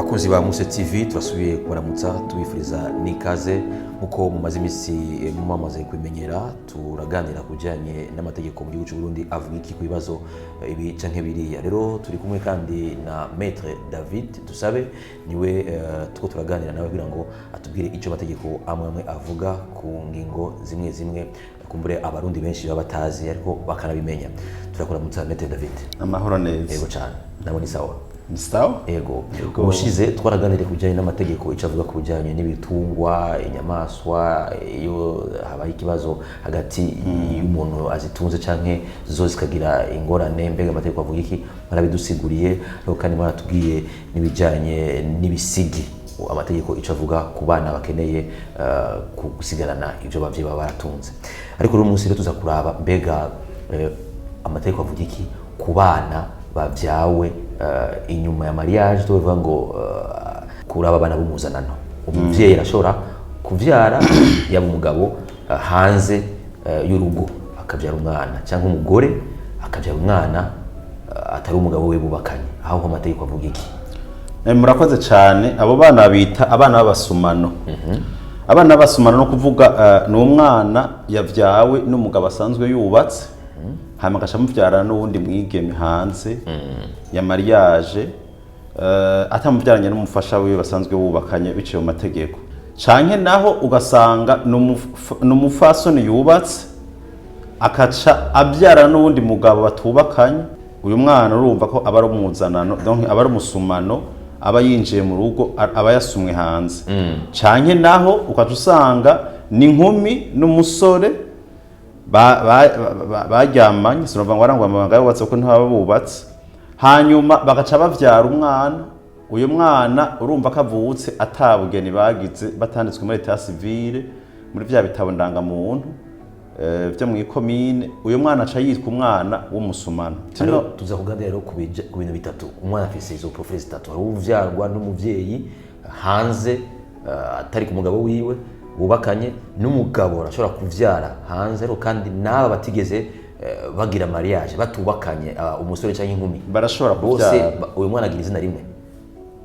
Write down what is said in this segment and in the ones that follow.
Bakunzi ba Muse TV, turasubiye kubaramutsa, tubifuriza n'ikaze. Nkuko mumaze iminsi mumamaze kubimenyera, turaganira ku bijyanye n'amategeko mu gihugu cy'u Burundi avuga iki ku bibazo ibi canke biriya. Rero turi kumwe kandi na Maître David Dusabe, niwe tuko turaganira nawe kugira ngo atubwire icyo amategeko amwe amwe avuga ku ngingo zimwe zimwe kumbure Abarundi benshi baba batazi ariko bakanabimenya. Turakuramutsa, Maître David. Amahoro neza. Yego cyane, ndabona isawa. Ni sawa. Yego. Yego. Ubushize twaraganiriye ku bijyanye n'amategeko icyo avuga ku bijyanye n'ibitungwa, inyamaswa, iyo habaye ikibazo hagati y'umuntu azitunze canke zo zikagira ingorane, mbega amategeko avuga iki? Mwarabidusiguriye. Ariko kandi mwaratubwiye n'ibijyanye n'ibisigi, amategeko icyo avuga ku bana bakeneye gusigarana ibyo abavyeyi baba baratunze. Ariko rero umunsi rero tuza kuraba mbega amategeko avuga iki ku bana babyawe inyuma ya mariage, tuvuga ngo kuraba abana b'umuzanano. Umuvyeyi arashobora kuvyara, yaba umugabo hanze y'urugo akabyara umwana, cyangwa umugore akabyara umwana atari umugabo we bubakanye. Aho amategeko avuga iki? Murakoze cyane. Abo bana bita abana b'abasumano. Abana b'abasumano no kuvuga ni umwana yavyawe n'umugabo asanzwe yubatse, hanyuma agaca amuvyarana n'uwundi mwigeme hanze ya mariage, atamuvyaranye n'umufasha wiwe basanzwe bubakanye biciye mu mategeko, canke naho ugasanga ni umupfasoni yubatse akaca abyarana n'uwundi mugabo batubakanye. Uyu mwana urumva ko aba ari umuzanano, donc aba ari umusumano, aba yinjiye mu rugo, aba yasumwe hanze. Canke naho ukaca usanga ni inkumi n'umusore baryamanye, sinumva ngo arangwa amabanga yubatse kuko ntibaba bubatse, hanyuma bagaca bavyara umwana. Uyu mwana urumva ko avutse atabugeni bagize, batanditswe muri état civil, muri vya bitabo ndangamuntu vyo mw'ikomine. Uyu mwana aca yitwa umwana w'umusumano. Hano tuza kuganira rero ku bintu bitatu. Umwana afise izo profils zitatu: hari uvyarwa n'umuvyeyi hanze atari ku mugabo wiwe bubakanye, n'umugabo arashobora kuvyara hanze, ariko kandi n'aba batigeze bagira mariage, batubakanye, umusore cyangwa inkumi barashobora bose kuvyara. Uyu mwana agira izina rimwe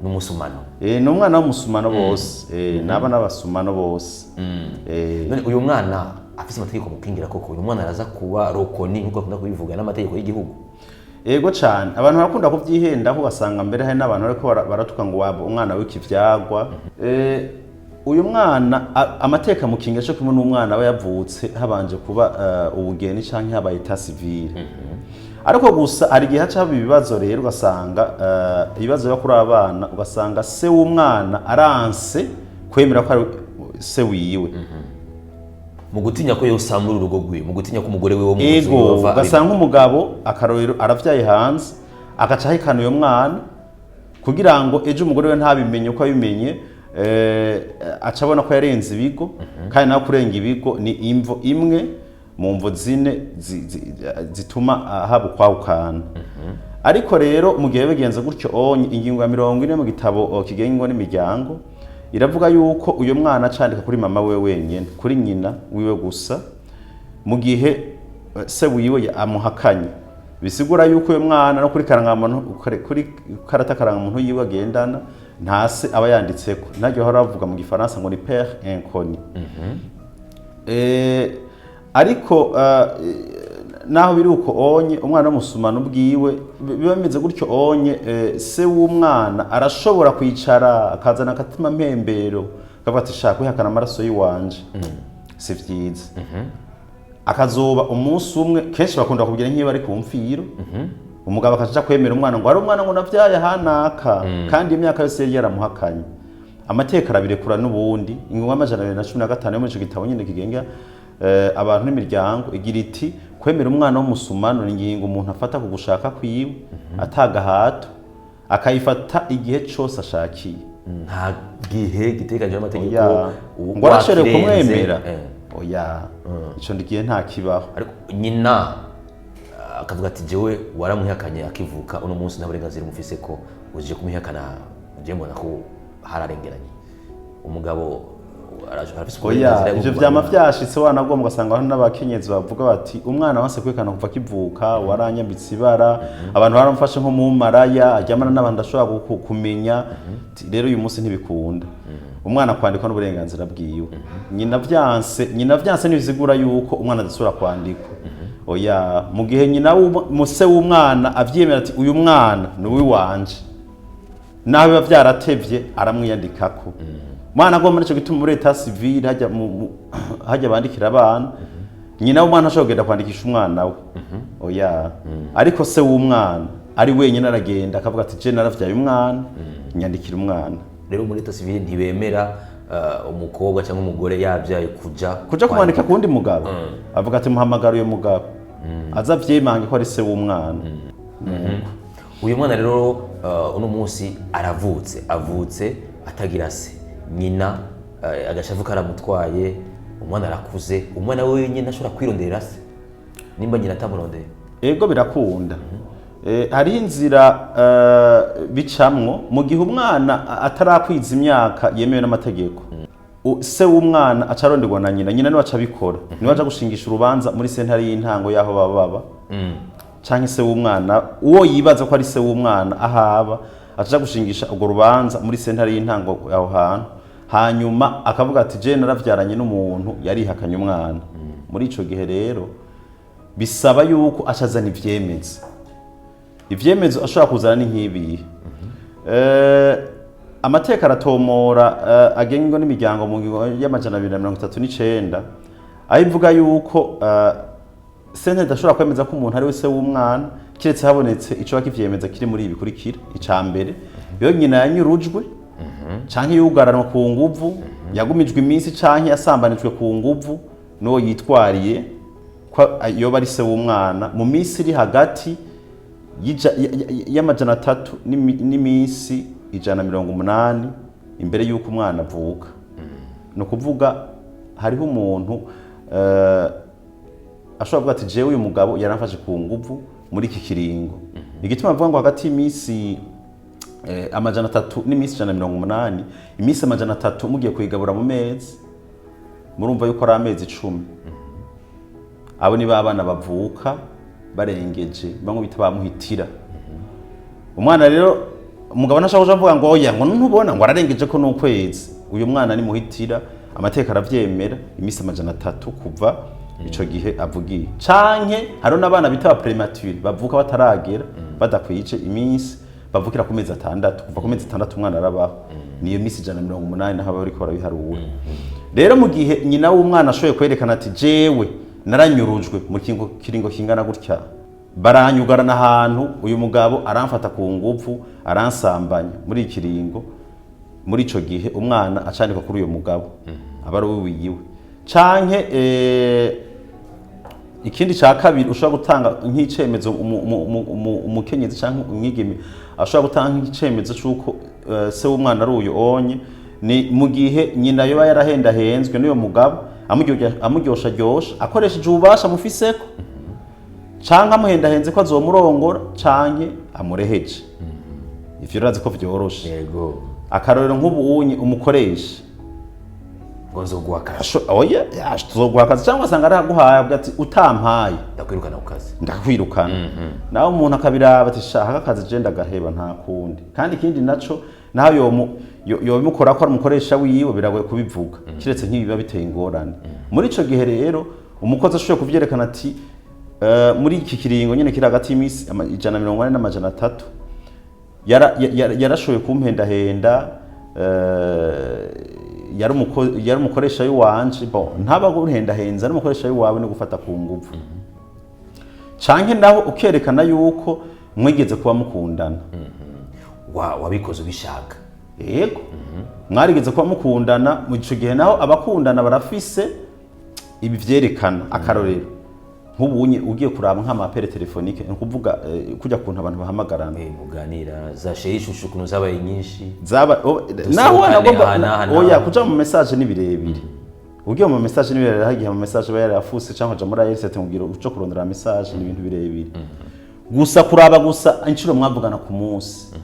n'umusumano. Ni umwana w'umusumano bose, n'aba n'abasumano bose. None uyu mwana afise amategeko mukingira koko? Uyu mwana araza kuba reconnu nk'uko akunda kubivuga n'amategeko y'igihugu? Ego cane. Abantu barakunda kuvyihendaho, ugasanga mbere hari n'abantu bariko baratuka ngo waba umwana w'ikivyagwa. Uyu mwana amateka mukinga cyo kumwe n'umwana aba yavutse habanje kuba ubugeni canke habaye état civil. Ariko gusa hari igihe haca haba ibibazo rero, ugasanga ibibazo biba kuri abana, ugasanga se w'umwana aranse kwemera ko ari se wiwe. Mu gutinya ko yosambura urugo rwiwe, mu gutinya ko umugore wiwe wo mu nzu yova Ugasanga nk'umugabo, akarorero, aravyaye hanze, agaca ahekana uyo mwana kugira ngo ejo umugore we ntabimenye uko abimenye, aca abona ko yarenze ibigo. Kandi nawe kurenga ibigo ni imvo imwe mu mvo zine zituma haba ukwahukana. Ariko rero mu gihe bigenze gutyo onye, ingingo ya 40 mu gitabo kigenga ingo n'imiryango iravuga yuko uyo mwana acandika kuri mama we wenyene, kuri nyina wiwe gusa, mu gihe se wiwe amuhakanye. Bisigura yuko uyu mwana no kuri karangamuntu, kuri karata karangamuntu yiwe agendana, nta se aba yanditseko. Ntaryo bahora bavuga mu Gifaransa ngo ni père inconnu. Ariko naho biri uko onye, umwana w'umusumano ubwiwe biba bimeze gutyo onye, se w'umwana arashobora kwicara akazana akatima mpembero, akavuga ati: "Shaka kwihakana amaraso y'iwanje si vyiza." Akazoba umunsi umwe, kenshi bakunda kubwira nk'iyo bari ku mfiro, umugabo akaja kwemera umwana ngo hari umwana ngo navyaye hanaka, kandi imyaka yose yari yaramuhakanye. Amateka arabirekura n'ubundi. Ingingo y'215 yo muri ico gitabo nyine kigenga abantu n'imiryango igira iti: "Kwemera umwana w'umusumano ni ingingo umuntu afata ku gushaka kwiwe, atagahato, akayifata igihe cose ashakiye." Nta gihe giteganyijwe n'amategeko Oya. Ngo arashoboye wakirenze, kumwemera, oya, ico gihe nta kibaho. Ariko nyina akavuga ati: "Jewe waramwihakanye akivuka, uno munsi nta burenganzira umufise ko uje kumwihakana, je mbona ko hararengeranye." Umugabo arafise Oya, uburenganzira bwo ivyo kugumana vyama umwana. Vyashitse wanagomba, ugasanga hano n'abakenyezi bavuga bati: "Umwana wanse kwekana kuva akivuka, waranyambitse ibara, abantu baramufashe nko mu maraya aryamana n'abantu ashobora kumenya." Ati, rero uyu munsi ntibikunda, umwana kwandikwa n'uburenganzira bwiwe. Nyina vyanse ntibisigura yuko umwana adasubira kwandikwa, oya. Mu gihe nyina muse w'umwana avyemera ati: "Uyu mwana ni uw'iwanje," naho biba vyaratevye aramwiyandikako umwana agomba. Nico gituma muri état civil hajya hajya bandikira abana, nyina w'umwana ashobora kugenda kwandikisha umwana we, oya. Ariko se w'umwana ari wenyine aragenda akavuga ati: "Je naravyaye umwana, nyandikira umwana." Rero muri état civil ntibemera umukobwa cyangwa umugore yabyaye kuja kuja kumwandika ku wundi mugabo. Avuga ati: "Muhamagara uyo mugabo aza avyimange ko ari se w'umwana." Uyu mwana rero uno munsi aravutse, avutse atagira se, nyina agashavu karamutwaye. Umwana arakuze, umwana we wenyine ashobora kwironderera se nimba nyina atamurondeye? Ego, birakunda. Hariho inzira bicamwo mu gihe umwana atarakwiza imyaka yemewe n'amategeko. Se w'umwana aca aronderwa na nyina. Nyina niwe aca abikora, niwe aja gushingisha urubanza muri sentare y'intango y'aho baba canke se w'umwana uwo yibaza ko ari se w'umwana ahaba, aca gushingisha urwo rubanza muri sentare y'intango aho hantu, hanyuma akavuga ati: "Je naravyaranye n'umuntu yarihakanye umwana." Muri ico gihe rero bisaba yuko acazana ivyemezo. Ivyemezo ashobora kuzana ni nk'ibihe? Amateka aratomora agenga ingo n'imiryango mu ngingo y'239, aho ivuga yuko sentare idashobora kwemeza ko umuntu ari we se w'umwana kiretse habonetse ico kivyemeza kiri muri ibi bikurikira: ica mbere, iyo nyina yanyurujwe canke yugaranwa ku nguvu, yagumijwe iminsi canke yasambanijwe ku nguvu n'uwo yitwariye ko yoba ari se w'umwana mu minsi iri hagati y'300 n'iminsi 180 imbere y'uko umwana avuka. Ni ukuvuga hariho umuntu ashobora kuvuga ati: "Jewe uyu mugabo yaramfashe ku nguvu muri iki kiringo." Igituma bavuga ngo hagati y'iminsi 300 n'iminsi 180, iminsi 300 mugiye kuyigabura mu mezi, murumva yuko ari amezi 10. Abo ni ba bana bavuka barengeje, bamwe bita bamuhitira. Umwana rero, umugabo ntashobora kuja avuga ngo: "Oya," ngo "ntubona ngo ararengeje ko n'ukwezi." Uyu mwana ni muhitira, amateka aravyemera, iminsi 300 kuva ico gihe avugiye. Canke hariho n'abana bita ba prématurés, bavuka bataragera, badakwije iminsi, bavukira ku mezi 6. Kuva ku mezi 6 umwana arabaho, niyo minsi 180 naho bariko barabiharura. Rero mu gihe nyina w'umwana ashoboye kwerekana ati: "Jewe naranyurujwe mu kiringo kingana gutya, baranyugarana ahantu, uyu mugabo aramfata ku nguvu, aransambanya muri iki kiringo," muri ico gihe umwana acandikwa kuri uyo mugabo, aba ari uwiwe. Canke ikindi ca kabiri ushobora gutanga nk'icemezo, umukenyezi canke umwigeme ashobora gutanga nk'icemezo c'uko se w'umwana ari uyu onye, ni mu gihe nyina yoba yarahendahenzwe n'uyo mugabo, amuryosharyosha akoresheje ububasha mufiseko, canke amuhendahenze ko azomurongora, canke amureheje. Ivyo urazi ko vyoroshe. Yego. Akarorero, nk'ubunye umukoresha ngo nzoguha akazi. Oya, tuzoguha akazi, cyangwa asanga araguhaye, avuga ati: "Utampaye ndakwirukana ku kazi." Ndakwirukana." Nawe umuntu akabiraba ati: "Shaka akazi, je ndagaheba, nta kundi." Kandi ikindi naco, naho yobimukora ko ari umukoresha wiwe, biragoye kubivuga kiretse nk'ibi biba biteye ingorane. Muri ico gihe rero umukozi ashoboye kuvyerekana ati: "Muri iki kiringo nyene kiri hagati y'iminsi 140 n'300 yarashoboye kumpendahenda, yari umukoresha w'iwanje." Bon, ntaba guhendahenza ari umukoresha w'iwawe no gufata ku nguvu. Canke naho ukerekana yuko mwigeze kuba mukundana. Wabikoze ubishaka. Yego, mwarigeze kuba mukundana. Mu ico gihe naho abakundana barafise ibi vyerekana. Akarorero, nk'ubunye ugiye kuraba nk'ama appels téléphoniques, ni ukuvuga kujya kuntu abantu bahamagarana. Muganira za chéri chouchou, ukuntu zabaye nyinshi. Zaba Dusohokane naho wanagomba aha n'aha n'aha. Oya, kuja mu message ni birebire. Ugiye mu message ni birebire, hagiye mu message aba yarafuse, cyangwa uja muri ARCT mubwira uco kurondera message, ni ibintu birebire. Gusa kuraba gusa inshuro mwavugana ku munsi,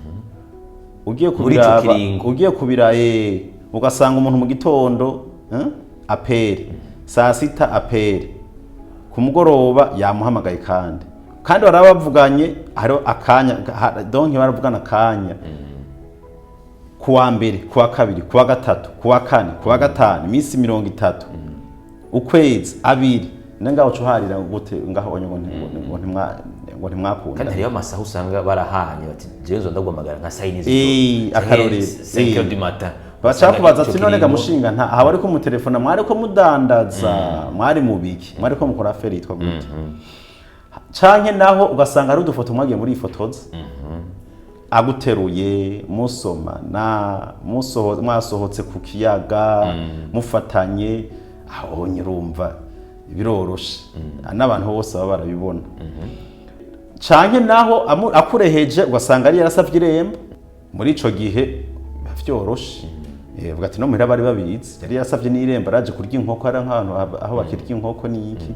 ugiye Muri ico kubiraba kiringo. Ugiye kubira ugasanga umuntu mu gitondo Appel saa 6, appel ku mugoroba, yamuhamagaye kandi barabavuganye, hariho akanya donc baravugana akanya kuwa mbere, kuwa kabiri, kuwa gatatu, kuwa kane, kuwa gatanu, iminsi 30, ukwezi, 2, nengaho uca gute ngaho onye ngo ntimwakunda? Kandi hariyo amasaha usanga barahanye bati: "Jewe nzo ndaguhamagara nka saa 4 z'ijoro." Akarorero. 5 heures du matin. Baca kubaza ati: "None ga mushinga nta aha ariko mutelefona, mwari ko mudandaza, mwari mu biki, mwari ko mukora affaire yitwa gute?" Canke naho ugasanga hari udufoto mwagiye muri ifotoza, aguteruye, musomana, mwasohotse ku kiyaga mufatanye. Aho nyirumva biroroshe, n'abantu bose baba barabibona. Canke naho akureheje, ugasanga ari yarasavye irembo. Muri ico gihe biba vyoroshe. Vuga ati: "No muhira bari babizi, yari yarasavye n'irembo, araje kurya inkoko." Ari nk'ahantu aho bakirya inkoko n'iki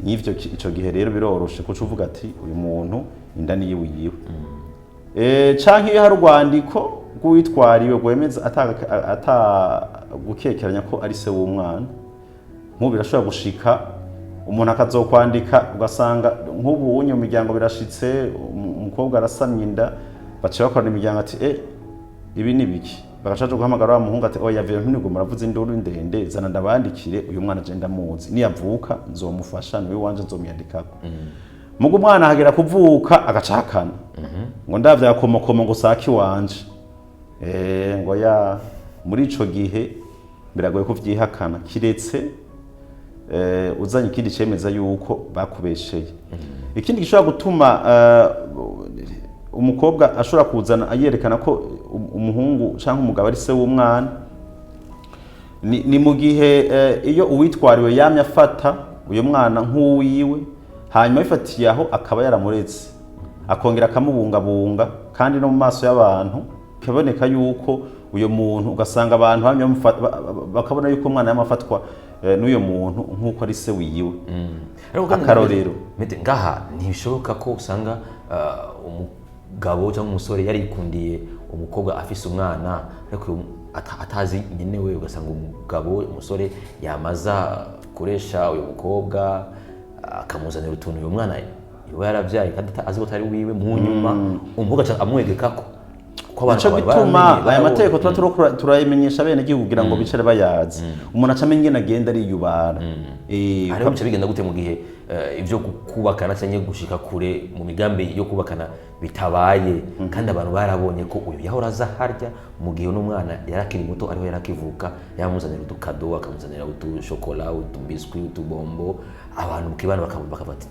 n'ivyo. Ico gihe rero biroroshe kuca uvuga ati: "Uyu muntu inda niyiwe yiwe." Canke iyo hari urwandiko rw'uwitwariwe rwemeza ata gukekeranya ko ari se w'umwana. Nk'ubu birashobora gushika umuntu akazokwandika, ugasanga nk'ubu unye mu miryango birashitse, umukobwa arasamye inda, baca bakorana imiryango ati: "Eh, ibi ni biki?" Bagaca baja guhamagara wa muhungu ati: "Oya, vyo ntigo muravuze induru ndende, zana ndabandikire, uyu mwana je ndamuzi, niyavuka nzomufasha, niwe wanje, nzomuyandikako." Mugo umwana ahagera kuvuka agacakana ngo: "Ndavya komokomo ngo saki wanje." Ngo ya muri ico gihe biragoye kuvyihakana, kiretse uzanye ikindi cemeza yuko bakubesheye. Ikindi gishobora gutuma umukobwa ashobora kuzana yerekana ko umuhungu canke umugabo ari se w'umwana ni mu gihe iyo uwitwariwe yamye afata uyo mwana nk'uwiwe, hanyuma bifatiye aho akaba yaramuretse, akongera akamubungabunga, kandi no mu maso y'abantu bikaboneka yuko uyo muntu, ugasanga abantu bamye bakabona yuko umwana yamafatwa n'uyo muntu nk'uko ari se wiwe. Ariko kandi Akarorero. Mete, ngaha ntibishoboka ko usanga umugabo cyangwa umusore yarikundiye umukobwa afise umwana, ariko uyu atazi nyene we, ugasanga umugabo, umusore yamaza kuresha uyu mukobwa, akamuzanira utuntu uyu mwana yoba yaravyaye kandi azi ko atari wiwe, mu nyuma umukobwa aca amwegekako kuko abantu Nico gituma baramenye, aya barabonye. mategeko tuba turiko turayamenyesha bene gihugu kugira ngo bicare bayazi, umuntu aca amenya ingene agenda ariyubara. Hariho bica bigenda gute mu gihe ibyo kubakana cyangwa gushika kure mu migambi yo kubakana bitabaye, kandi abantu barabonye ko uyu yahora aza harya mu gihe uno mwana yari akiri muto, ariho yari akivuka, yamuzanira udukado, akamuzanira utushokora, utubiswi, utubombo, abantu mu kibano bakavuga ati: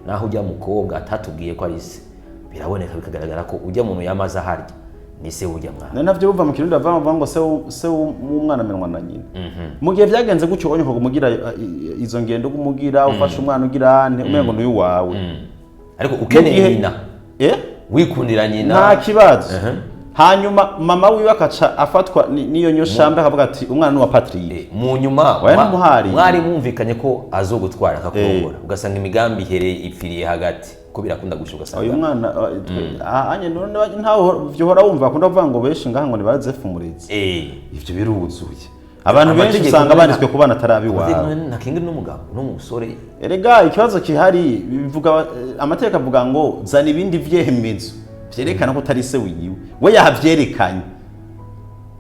Naho ujya mukobwa atatubwiye ko ari se, biraboneka bikagaragara ko ujya muntu yamaze harya ni se w'ujya mwana." Nari navyo buva mu Kirundi bavuga ngo se w'umwana amenwa na nyina. Mu gihe vyagenze gutyo, onye kumugira izo ngendo, kumugira ufashe umwana ugira ante, umengo n'uyu wawe. Ariko ukeneye nyina, wikundira nyina, nta kibazo. Hanyuma mama wiwe akaca afatwa n'iyo nyoshambe, akavuga ati: "Umwana ni uwa Patrick." Mu nyuma Oya, n'umuhari. Mwari mwumvikanye ko azogutwara akakurongora, ugasanga imigambi ihereye ipfiriye hagati, ko birakunda gusha ugasanga Uyu mwana anye none ntaho vyohora wumva bakunda kuvuga ngo benshi ngaha ngo nibazefu umurezi. Ivyo biruzuye, abantu benshi Amategeko usanga none banditswe ku bana atari abiwabo. Amategeko ntakinga n'umugabo n'umusore. Erega ikibazo kihari bivuga amategeko avuga ngo zana ibindi vyemezo vyerekana ko utari se wiwe. We yahavyerekanye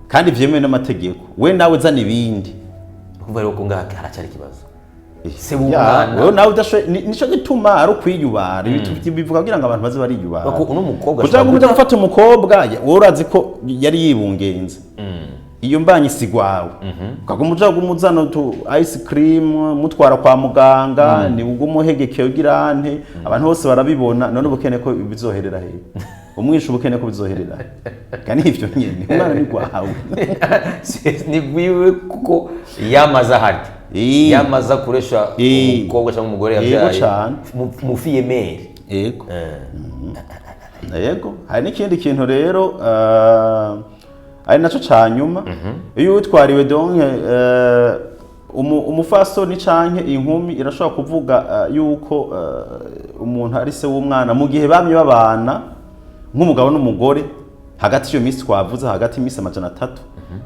kandi vyemewe n'amategeko, we nawe zana ibindi. Kuva rero ko ngaha haracyari ikibazo se Ya, w'umwana. Wewe nawe udashoboye, nico gituma ari ukwiyubara. Ibi bivuga kugira ngo abantu baze bariyubara. Bako uno mukobwa kugira ngo ashobora ujya gufata umukobwa, wowe urazi ko yari yibungenze, iyo mbanye isigwawe, ukaguma uja kumuzana utu ice cream, mutwara kwa muganga, ni ubwo umuhegekeye ugira ante, abantu bose barabibona. None ubukene ko bizoherera he? Umwisha ubukene ko bizoherera he? Kandi ivyo nyene umwana ni gwawe. Ni gwiwe kuko yamaze aharya, yamaze akoresha umukobwa cyangwa umugore Yego yabyaye cane. Mu fille-mère. Yego, hari n'ikindi kintu rero ari naco ca nyuma. Iyo witwariwe, donc umufasoni canke inkumi irashobora kuvuga yuko umuntu ari se w'umwana mu gihe bamye babana nk'umugabo n'umugore hagati y'iyo minsi twavuze, hagati y'iminsi 300.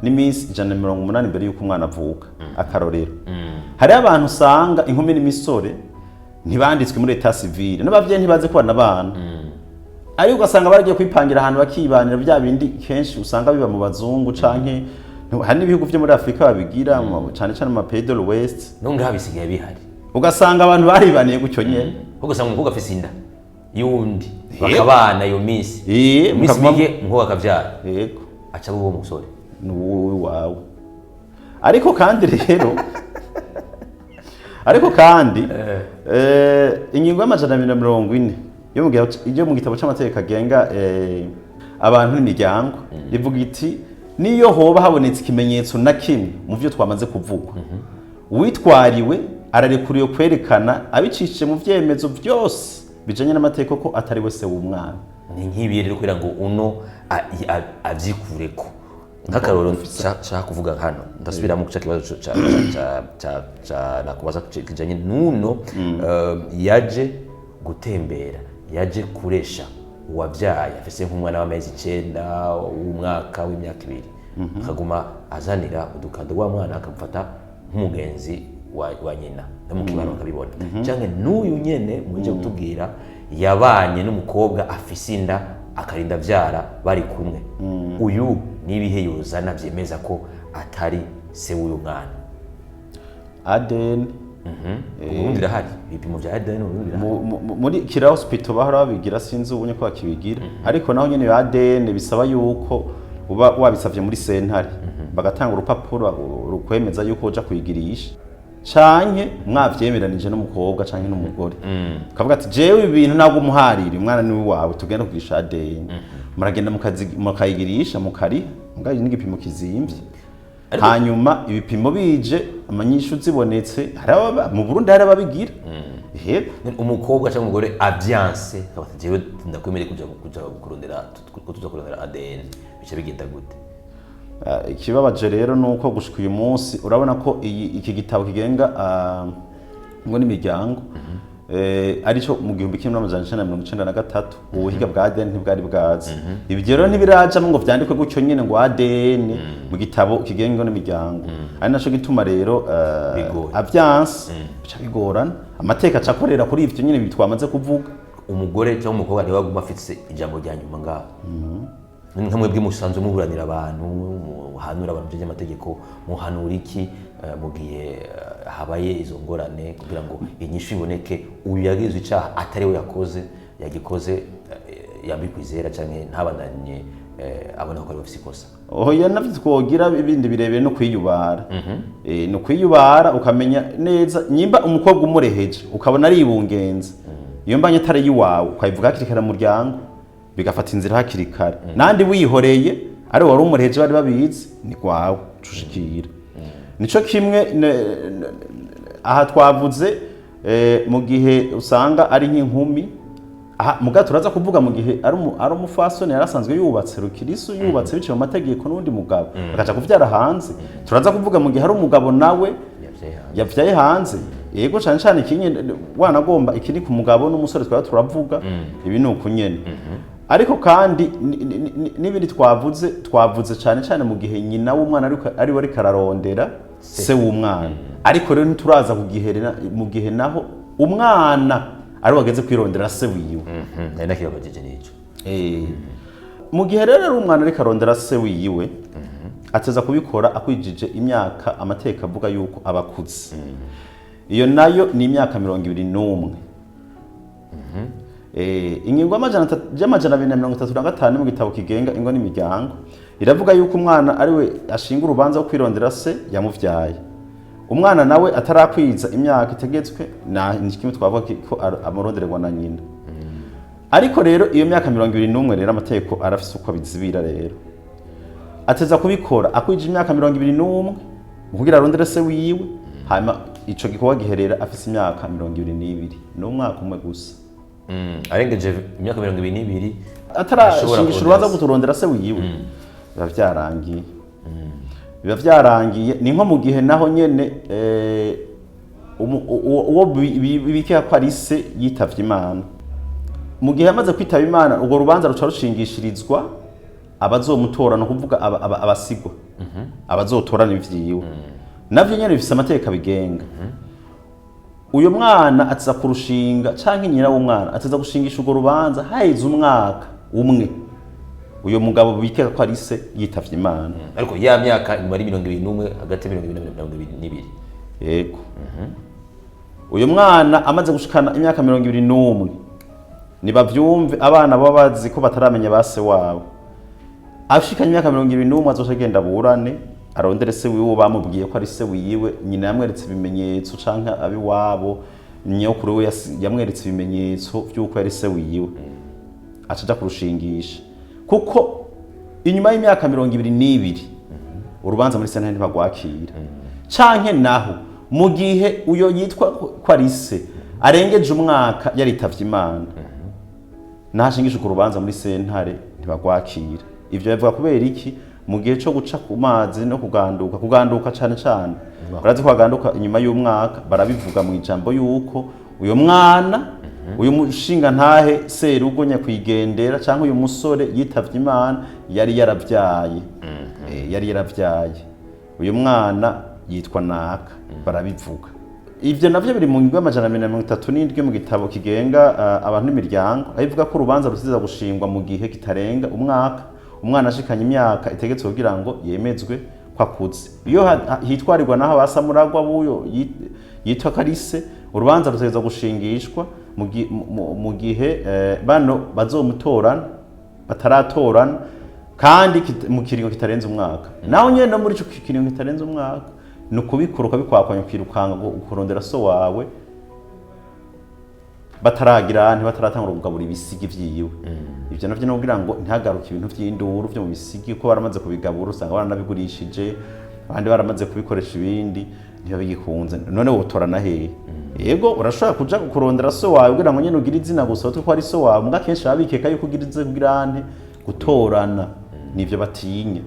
n'iminsi 180 imbere y'uko umwana avuka. Akarorero, hariho abantu usanga inkumi n'imisore ntibanditswe muri l'état civil, n'abavyeyi ntibazi ko banabana, ariko ugasanga baragiye kwipangira ahantu bakibanira, bya bindi kenshi usanga biba mu bazungu, canke hari n'ibihugu vyo muri Afurika babigira, cane cane mu ma pays de l'Ouest. No ngaha bisigaye bihari. Ugasanga abantu baribaniye gutyo nyene. Kuko usanga umukobwa afise inda y'uwundi, bakabana iyo minsi, iminsi mike umukobwa akavyara, aca aba uwo musore. Ni wowe wawe. Ariko kandi rero, ariko kandi ingingo y'240 yo mu gitabo c'amategeko agenga abantu n'imiryango ivuga iti: niyo hoba habonetse ikimenyetso na kimwe mu vyo twamaze kuvugwa, uwitwariwe ararekuriwe kwerekana abicishije mu vyemezo vyose bijanye n'amategeko ko atari we se w'umwana. Ni nk'ibi rero, kugira ngo uno avyikureko. Nk'akarorero nshaka kuvuga hano, ndasubiramo kuca kibazo ca nakubaza kijanye n'uno yaje gutembera, yaje kuresha uwabyaye, afise nk'umwana w'amezi 9, w'umwaka, w'imyaka 2, akaguma azanira udukando wa mwana, akamufata nk'umugenzi wa nyina, no mu kibano bakabibona. Canke n'uyu nyene muje kutubwira yabanye n'umukobwa afise inda, akarinda avyara bari kumwe, uyu n'ibihe yozana vyemeza ko atari se w'uyu mwana? ADN. Mu Burundi irahari, ibipimo vya ADN mu Burundi birahari. Muri Kira Hospital bahora babigira, sinzi ubunye ko bakibigira, ariko naho nyene iyo ADN bisaba yuko uba wabisavye muri sentare, bagatanga urupapuro rukwemeza yuko uja kuyigirisha, canke mwavyemeranije n'umukobwa canke n'umugore, ukavuga ati: jewe ibi bintu ntabwo umuharira, umwana ni wawe, tugenda kugirisha ADN. Muragenda mukayigirisha, mukariha, mugabo n'igipimo kizimvye. Hanyuma ibipimo bije, amanyishu zibonetse, hari mu Burundi hari ababigira, yego. Umukobwa cyangwa umugore avyanse, akaba ati: jewe ndakwemereye kuja kurondera, ko tuza kurondera ADN, bica bigenda gute? Ikibabaje rero ni uko gushika uyu munsi urabona ko iki gitabo kigenga ngo n'imiryango arico mu 1993, ubuhiga bwa ADN ntibwari bwazi. Ibyo rero ntibirajamwo ngo vyandikwe gutyo nyene ngo ADN mu gitabo kigenga n'imiryango, ari naco gituma rero Bigoye. avyanse bica bigorana, amateka aca akorera kuri ivyo nyene twamaze kuvuga. Umugore cyangwa umukobwa niwe aguma afise ijambo rya nyuma ngaho. Nka mwebwe musanzwe muburanira abantu, muhanura abantu by'amategeko, muhanura iki mu gihe habaye izo ngorane, kugira ngo inyishu iboneke, uyu yagize icyaha atari we yakoze, yagikoze, yambikwe izera canke ntabandanye abona ko ari we afise ikosa? Oya, navyo twogira ibindi birebire no kwiyubara. No kwiyubara, ukamenya neza nyimba umukobwa umureheje ukabona ari ibungenze, iyo mbanye atari iwawe, ukayivuga hakiri kare mu muryango, bigafata inzira hakiri kare. Nandi wihoreye ari wari umureheje bari babizi, ni kwawe cushikira. Nico kimwe aha twavuze mu gihe usanga ari nk'inkumi. Aha muga turaza kuvuga mu gihe ari umufasoni yari asanzwe yubatse rukirisu, yubatse biciye mu mategeko n'undi mugabo, akaja kuvyara hanze. Turaza kuvuga mu gihe ari umugabo nawe yavyaye hanze. Yavyaye hanze, yego. Cane cane ikinye wanagomba ikiri ku mugabo n'umusore twaba turavuga ibi ni uku nyene. Ariko kandi n'ibindi twavuze cane cane mu gihe nyina w'umwana ariko ari we ariko ararondera se w'umwana. Ariko rero ntituraza ku gihe mu gihe naho umwana ari wageze kwirondera se wiwe. Nari nakibabajije nico. Mu gihe rero ari umwana ariko arondera se wiwe, ateza kubikora akwijije imyaka amateka avuga yuko aba akuze. Iyo nayo ni imyaka 21. Ingingo y'235 mu gitabo kigenga ingo n'imiryango iravuga yuko umwana ari we ashinga urubanza rwo kwirondera se yamuvyaye. Umwana nawe atarakwiza imyaka itegetswe, na ni kimwe twavuga ko amurondererwa na nyina. Ariko rero iyo myaka 21 rero amategeko arafise uko abizibira. Rero ateza kubikora akwije imyaka 21 mu kugira arondere se wiwe. Hanyuma ico gikorwa giherera afise imyaka 22, ni umwaka umwe gusa. Arengeje imyaka 22 atarashingisha urubanza rwo kurondera se wiwe, biba vyarangiye, biba vyarangiye. Ni nko mu gihe naho nyene uwo bikeka ko ari se yitavye Imana. Mu gihe yamaze kwitaba Imana, urwo rubanza ruca rushingishirizwa. Abazomutora, ni ukuvuga abasigwa, abazotorana ivyiwe, navyo nyene bifise amategeko abigenga. Uyo mwana aza kurushinga, canke nyina w'umwana ateza gushingisha urwo rubanza haheze umwaka umwe uyo mugabo bikeka ko ari se yitavye Imana. Ariko ya myaka imara 21, hagati ya 20 na 22. Yego. Uyu mwana amaze gushikana imyaka 21, nibavyumve abana baba bazi ko bataramenya ba se wabo, ashikanye imyaka 21 azoca agenda burane, arondere se wiwe bamubwiye ko ari se wiwe. Nyina yamweretse ibimenyetso, canke abiwabo, nyokuru we yamweretse ibimenyetso vy'uko yari se wiwe, aca aja kurushingisha, kuko inyuma y'imyaka 22 urubanza muri sentare ntibagwakira. Canke naho mu gihe uyo yitwa ko ari se arengeje umwaka yaritavye Imana, nahashingisha urwo rubanza muri sentare ntibagwakira. Ivyo bivuga kubera iki? Mu gihe co guca ku mazi no kuganduka, kuganduka cane cane barazi ko baganduka inyuma y'umwaka. Barabivuga mu ijambo yuko uyo mwana, uyu mushinga ntahe serugo nyakwigendera, cyangwa uyu musore yitavye Imana yari yaravyaye, yari yaravyaye uyu mwana yitwa naka. Barabivuga ivyo navyo biri mu ngingo y'237 mu gitabo kigenga abantu n'imiryango, aho ivuga ko urubanza rusiza gushingwa mu gihe kitarenga umwaka umwana ashikanye imyaka itegetswe kugira ngo yemezwe ko akuze. Iyo hitwarirwa naho abasamuragwa b'uyo yitwa Karise, urubanza rutegerezwa gushingishwa mu gihe bano bazomutorana bataratorana, kandi mu kiringo kitarenze umwaka. Naho nyene no muri ico kiringo kitarenze umwaka, ni ukubikora ukabikwakwanya, ukirukanga kurondera so wawe bataragira, ntibataratangura kugabura ibisigi vyiwe. Ivyo navyo ni kugira ngo ntihagaruke ibintu vy'induru vyo mu bisigi, kuko baramaze kubigabura usanga baranabigurishije, abandi baramaze kubikoresha ibindi, ntibabigikunze. None wotorana hehe? Yego, urashobora kuja kurondera so wawe kugira ngo nyene ugire izina gusa utwe ko ari so wawe, muga kenshi baba bikeka yuko ugira izina kugira ante gutorana, nivyo batinya.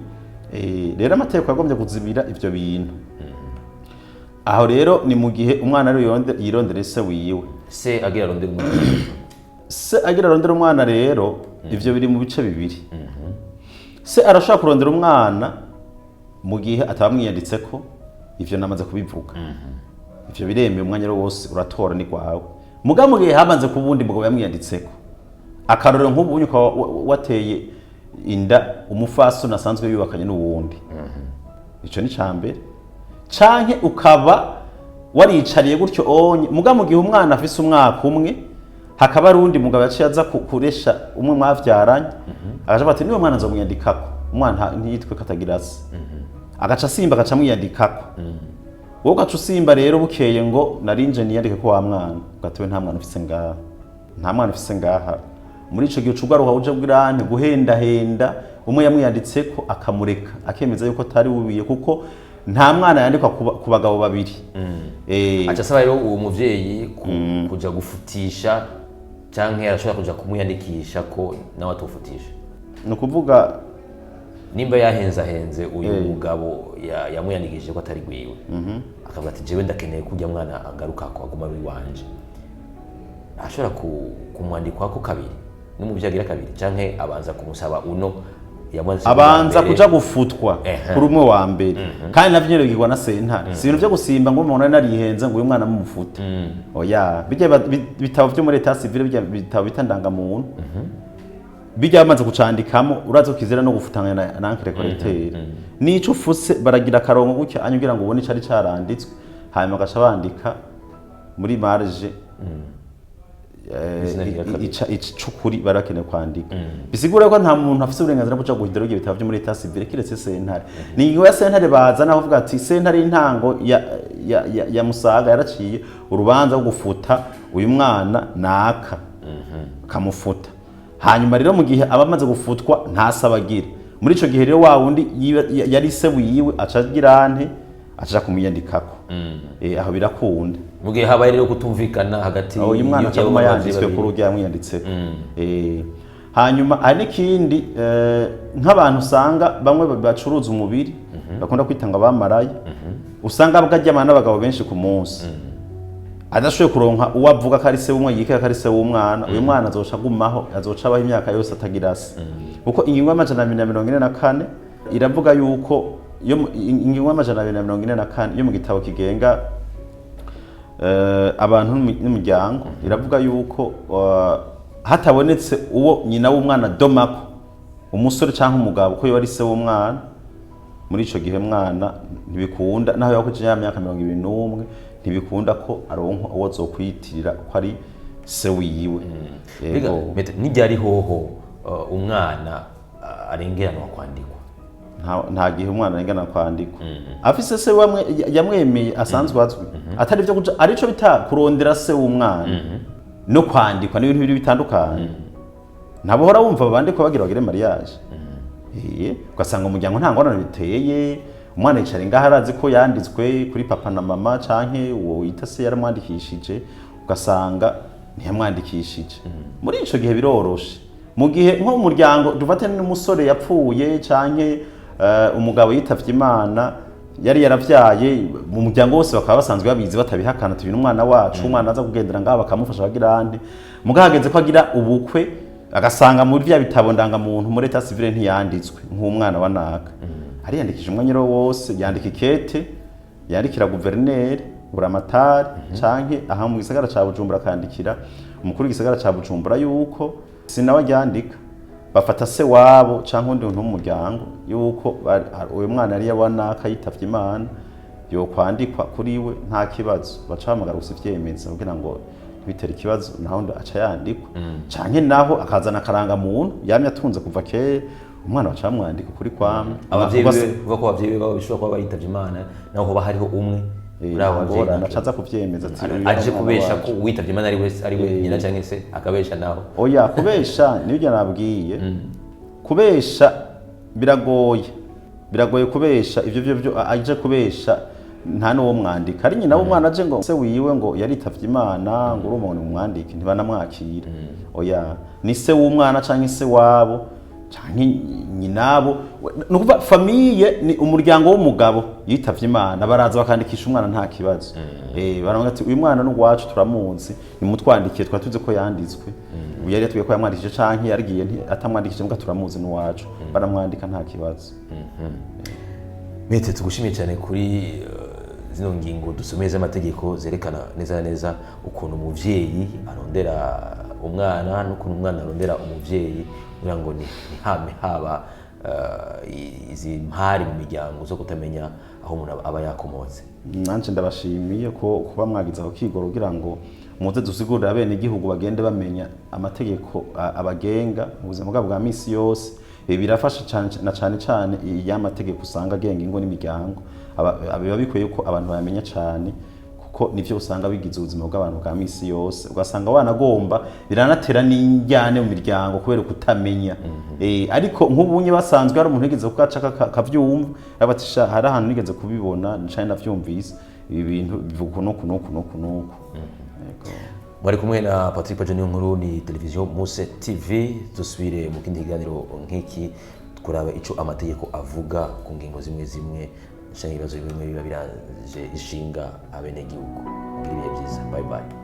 Rero amategeko yagombye kuzibira ivyo bintu. Aho rero ni mu gihe umwana ari yirondera se wiwe. Se agira arondera umwana. Se agira arondera umwana rero, ivyo biri mu bice bibiri. Se arashobora kurondera umwana mu gihe atabamwiyanditseko, ivyo namaze kubivuga, ivyo biremewe, umwanya rero wose uratora ni gwawe. Muga mu gihe hamaze kuba uwundi mugabo yamwiyanditseko, akarorero nk'ubu ukaba wateye inda umufasoni asanzwe yubakanye n'uwundi, ico ni ca mbere, canke ukaba waricariye gutyo onye. Muga mu gihe umwana afise umwaka umwe, hakaba hari uwundi mugabo yaciye aza kuresha umwe mwavyaranye, agaca avuga ati: "Niwe mwana nzomwiyandikako, umwana ntiyitwe katagira se." Agaca asimba, agaca amwiyandikako. Wowe ugaca usimba rero bukeye ngo narinje niyandike ko wa mwana, ugatewe nta mwana ufise ngaha, nta mwana ufise ngaha. Muri ico gihe uca ugaruka uja bwirante guhendahenda umwe yamwiyanditseko, akamureka, akemeza yuko atari wubiye, kuko nta mwana yandikwa ku bagabo babiri. Aca asaba rero uwo muvyeyi kuja gufutisha, canke arashobora kuja kumwiyandikisha ko nawe atofutisha? Ni ukuvuga nimba yahenzahenze uyu mugabo yamwiyandikishije ko atari gwiwe, akavuga ati: "Jewe ndakeneye ko urya mwana agaruka ko aguma ari iwanje", ashobora kumwandikwako kabiri n'umuvyeyi agira kabiri, canke abanza kumusaba uno yamwanditse Abanza bwa mbere? Kuja gufutwa kuri umwe wa mbere, kandi navyo nyene bigirwa na sentare. Si ibintu vyo gusimba ngo umuntu narihenze ngo uyu mwana mumufute, oya. Bijya bitabo vyo muri état civil, bijya bitabo bita ndangamuntu, bijya bamaze kucandikamo, uraza kizira no gufutanya na encre correcteur. Nico ufuse baragira akarongo gutya anya kugira ngo ubone icari caranditswe, hanyuma bagaca bandika muri marge Izina rya kabiri. Icukuri barakeneye kwandika. Bisigura ko nta muntu afise uburenganzira bwo kuja guhindura ibyo bitabo byo muri état civil kiretse sentare. Ni ingingo ya sentare bazana bavuga ati sentare y'intango ya Musaga yaraciye urubanza rwo gufuta uyu mwana naka, kamufuta. Hanyuma rero mu gihe aba amaze gufutwa ntasaba agira. Muri ico gihe rero wa wundi yari se wiwe aca agira ante? Aca kumwiyandikako. Aho birakunda. Mu gihe habaye rero kutumvikana hagati Uyu mwana y'abo acaguma bavyeyi yanditswe babiri. kuri urya yamwiyanditseko. Hanyuma hari n'ikindi, nk'abantu usanga bamwe bacuruza umubiri, bakunda kwita ngo abamaraya, usanga bwaryamana n'abagabo benshi ku munsi, adashoboye kuronka uwo avuga ko ari se w'umwe, yikeka ko ari se w'umwana, uyu mwana azoca agumaho, azoca abaho imyaka yose atagira se. Kuko ingingo y'244 iravuga yuko yo ingingo y'244 yo mu gitabo kigenga abantu n'umuryango iravuga yuko hatabonetse uwo nyina w'umwana domako, umusore cyangwa umugabo, ko yoba ari se w'umwana, muri ico gihe mwana ntibikunda, naho yakoze ya myaka 21, ntibikunda ko aronka uwo azokwiyitirira ko ari se wiwe. Mbega, Yego. Maître, n'iryari hoho umwana arengeranwa kwandikwa? Nta gihe umwana arengana kwandikwa afise se yamwemeye asanzwe azwi, atari byo kuja arico bita kurondera se w'umwana no kwandikwa n'ibintu bibiri bitandukanye. Ntabohora wumva bandikwa bagira bagire mariage. Ugasanga umuryango nta ngorane biteye, umwana yicara ngaho arazi ko yanditswe kuri papa na mama, canke uwo wita se yaramwandikishije, ugasanga ntiyamwandikishije. Muri ico gihe biroroshe. Mu gihe nko mu muryango, dufate n'umusore yapfuye canke umugabo yitavye Imana yari yaravyaye, mu muryango wose bakaba basanzwe babizi batabihakana, tubina umwana wacu, umwana aza kugendera ngaho bakamufasha bagira ande, mugabo hageze ko agira ubukwe, agasanga muri vya bitabo ndangamuntu muri état civil ntiyanditswe nk'umwana wa naka. Ariyandikisha umwanya rero wose, yandika ikete yandikira guverineri, buramatari, canke aha mu gisagara ca Bujumbura akandikira umukuru w'igisagara ca Bujumbura yuko sinawe aryandika, bafata se wabo canke undi muntu w'umuryango yuko uyu mwana yari wa naka yitavye Imana, yokwandikwa kuri we nta kibazo. Baca bahamagara gusa ivyemeza kugira ngo ntibitere ikibazo, naho undi aca yandikwa, canke naho akazana akarangamuntu yamye atunze kuva kera, umwana baca bamwandika kuri kwamwe. Abavyeyi biwe, kuvuga ko abavyeyi biwe bishobora kuba bayitavye Imana, naho hoba hariho umwe muri abo bavyeyi. Ngorane aca aza kuvyemeza ati uyu aje ni umwana kubesha wacu. ko uwitavye Imana ari we nyina canke se, akabesha naho? Oya, kubesha nibyo nabwiye, kubesha biragoye, biragoye kubesha ivyo byo aje kubesha nta n'uwo mwandika. Ari nyina w'umwana aje ngo se wiwe ngo yaritavye Imana, ngo uri umuntu umwandike, ntibanamwakira. Oya, ni se w'umwana canke se wabo canke nyinabo, ni ukuvuga famille, ni umuryango w'umugabo yitavye Imana, baraza bakandikisha umwana nta kibazo. Baravuga ati uyu mwana ni uwacu, turamuzi, nimutwandikiye, twari tuzi ko yanditswe, ubu yari yatubwiye ko yamwandikishije canke yarigiye atamwandikishije, mbwa turamuzi n'uwacu, baramwandika nta kibazo. Maître, tugushimiye cyane kuri zino ngingo dusomeye z'amategeko zerekana neza na neza ukuntu umuvyeyi arondera umwana n'ukuntu umwana arondera umuvyeyi, kugira ngo ntihame haba izi mpari mu miryango zo kutamenya aho umuntu aba yakomotse. Nanje ndabashimiye ko kuba mwagize aho kigoro kugira ngo muze dusigurire abene igihugu bagende bamenya amategeko abagenga mu buzima bwabo bwa misi yose. Ibi birafasha cyane na cyane cyane iyo amategeko usanga agenga ingo n'imiryango biba bikwiye ko abantu bayamenya cyane, kuko nivyo usanga bigize ubuzima bw'abantu bwa misi yose, ugasanga wanagomba biranatera n'injyane mu miryango kubera kutamenya. Ariko nk'ubunye basanzwe hari umuntu yigeze kugaca kavyumva, aravuga ati sha hari ahantu nigeze kubibona ncane navyumvise, ibi bintu bivuga uku n'uku n'uku n'uku n'uku. Yego. Mwari kumwe na Patrick Pajo Nkuru, ni televiziyo Muse TV. Dusubire mu kindi kiganiro nk'iki, kuraba ico amategeko avuga ku ngingo zimwe zimwe canke ibibazo bimwe biba biraje ishinga abenegihugu. Mugire ibihe byiza, bye bye.